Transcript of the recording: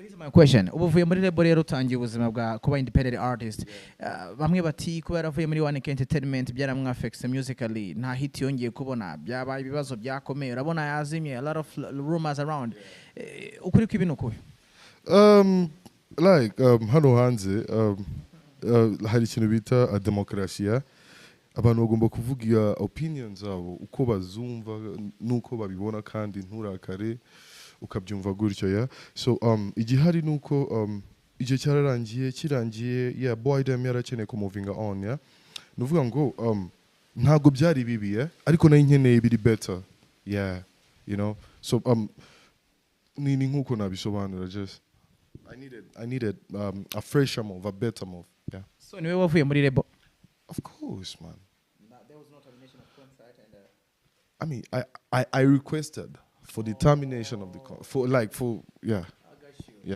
So here's my question. Ubu uvuye muri label rero, utangiye ubuzima bwa kuba independent artist. Bamwe bati kuba yaravuye muri One K Entertainment byaramwaffectse musically, nta hit yongeye kubona, byabaye ibibazo byakomeye, urabona yazimye, a lot of rumors around. Ukuri kw'ibi ni ukuhe? Like hano hanze hari ikintu bita demokarasi. Abantu bagomba kuvuga opinion zabo uko bazumva n'uko babibona, kandi nturakare, ukabyumva gutyo. Yeah, so igihari ni uko igihe cyararangiye, kirangiye. Yeah, boy dem yarakeneye kumuvinga on. Yeah, ni ukuvuga ngo ntabwo byari bibi, yeah? Ariko nari nkeneye biri better. Yeah, so ni nk'uko nabisobanura. Just I needed a fresher move, a better move. Yeah. So niwe wavuye muri label? Of course, man. I mean, I requested for the termination of the for like for yeah.